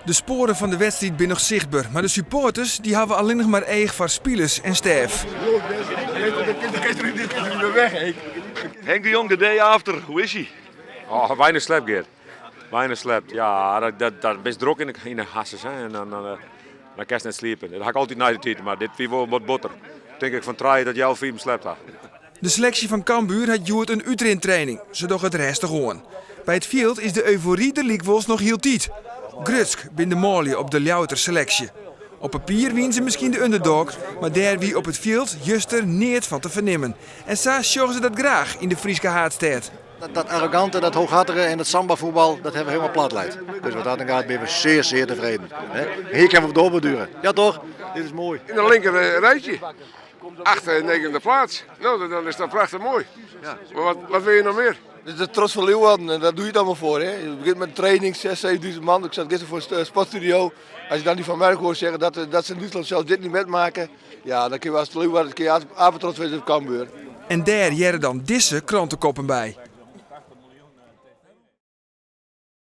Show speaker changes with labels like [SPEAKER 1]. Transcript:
[SPEAKER 1] De spoaren fan de wedstriid binne noch sichtber, mar de supporters dy hawwe allinnich mar each foar spilers en stêf.
[SPEAKER 2] Henk de Jong, de day after, hoe is hy?
[SPEAKER 3] Oh, weinig slept, Geert. Weinig slept. Ja, dat, dat, dat bist drok yn de harsens. Hè. En dan, dan, eh, dan kinst net sliepe. Dat ha ik altyd nei de tiid, mar dit wie wol wat botter. Tink ik fan trije tot healwei fiven slept ha.
[SPEAKER 1] De seleksje fan Cambuur hat hjoed in útrintraining. Se dogge it rêstich oan. By it fjild is de eufory der lykwols noch hieltyd. Grutsk binne de manlju op de Ljouwerter seleksje. Op papier wiene se miskien de underdog, mar dêr wie op it fjild juster neat fan te fernimmen. En sa sjogge se dat graach yn de Fryske haadstêd.
[SPEAKER 4] Dat, dat arrogante, dat hooghartige en dat samba-voetbal, dat hebben we helemaal plat leid. Dus wat dat gaat, ben we zeer, zeer tevreden. Hè? Hier kunnen we op doorborduren. Ja toch? Dit is mooi.
[SPEAKER 5] In de linker eh, rijtje. Achtste en negende plaats. Nou, dan is dat prachtig mooi. Ja. Maar wat, wat wil je nog meer?
[SPEAKER 6] Dit is de trots van Leeuwarden en daar doe je het allemaal voor. Hè? Je begint met training, 6, 7.000 man. Ik zat gisteren voor een sportstudio. Als je dan die Van Merk hoort zeggen dat, dat ze in Duitsland zelfs dit niet metmaken. Ja, dan kun je als Leeuwarden kun je apetrots wezen op Cambuur.
[SPEAKER 1] En dêr hearre dan dizze krantekoppen by.